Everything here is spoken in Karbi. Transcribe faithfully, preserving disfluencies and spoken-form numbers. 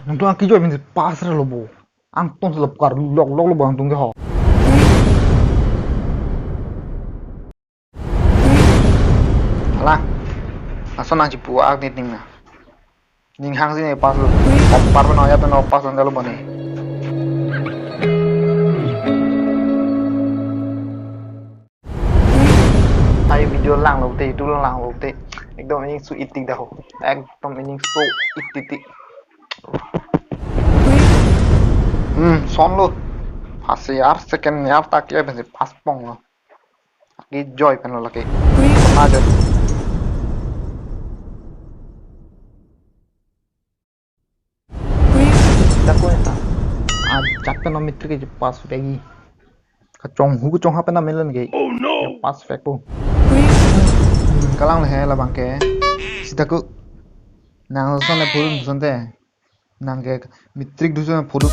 Nangtum aki joy pensi pass ra lo bo. Angtum selo karlok lok lo bo nangtum ke ho. Alang. Lason nangchipu ak ni ning na. Ning hangsi ne pass lo. Topper pen o ya pen o pass lo jalo bo ne. Ai video lang lo te, itu lang lo te. Ekdom ining su itik dah ho. Ekdom ining su itik tik. Hmm, son lo. First year, second year tak ya pensi pass pong lo. Ki joy pen lo lake. Ajo. Dako eta. Ajat pen matric ke pass vek. Kachonghu kachongha pen amen ke. Oh no. Pass vek po. Hmm, kalang le he labang ke. Sita ko. Nang son le phul son te. Nang ke matric du son phul.